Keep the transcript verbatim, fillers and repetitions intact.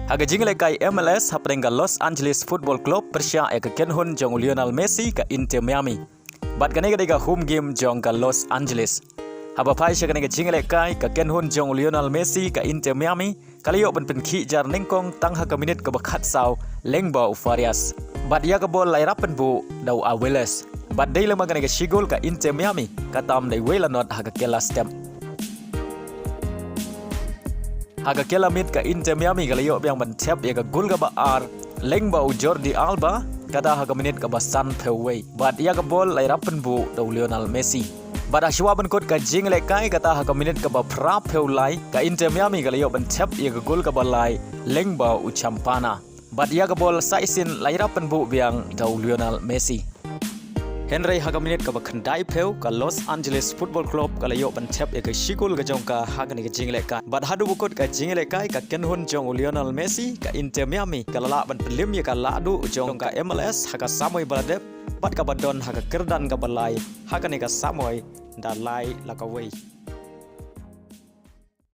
Ha ka jingïalehkai M L S hapdeng ka Los Angeles Football Club pyrshah ïa ka kynhun jong u Lionel Messi ka Inter Miami. Bad kane ka dei ka home game jong ka Los Angeles. Haba phai sha kane ka jingïalehkai, ka kynhun jong u Lionel Messi ka Inter Miami ka la ïoh ban pynkhih jar nyngkong tang ha ka minit kaba khatsaw lyngba u Farias. Bad ïa ka bol la ïarap pynbuh da u Aviles. Bad dei lem ma kane ka shi gol ka Inter Miami ka tam da iwei la not ha ka kylla step. Ha ka kylla miet ka Inter Miami ka la ïoh biang ban thep ïa ka gol kaba ar lyngba u Jordi Alba, kata ha ka minit kaba sanphew wei. Bad ïa ka bol la ïarap pynbuh da u Lionel Messi. Bad ha shuwa ban kut ka jingïalehkai, kata ha ka minit kaba phraphew lai, ka Inter Miami ka la ïoh ban thep ïa ka gol kaba lai lyngba u Campana. Bad ïa ka bol sa shisien la ïarap pynbuh biang da u Lionel Messi. Hynrei ha ka minit kaba khyndaiphew, ka Los Angeles Football Club ka la ïoh ban thep ïa ka shi gol ka jong ka ha kane ka jingïalehkai. Bad haduh ba kut ka jingïalehkai, ka kynhun jong u Lionel Messi ka Inter Miami ka la lah ban pynlip ïa ka lahduh jong ka M L S ha ka samoi ba la dep, bad kaba don ha ka kyrdan kaba lai ha kane ka samoi da lai la kawei.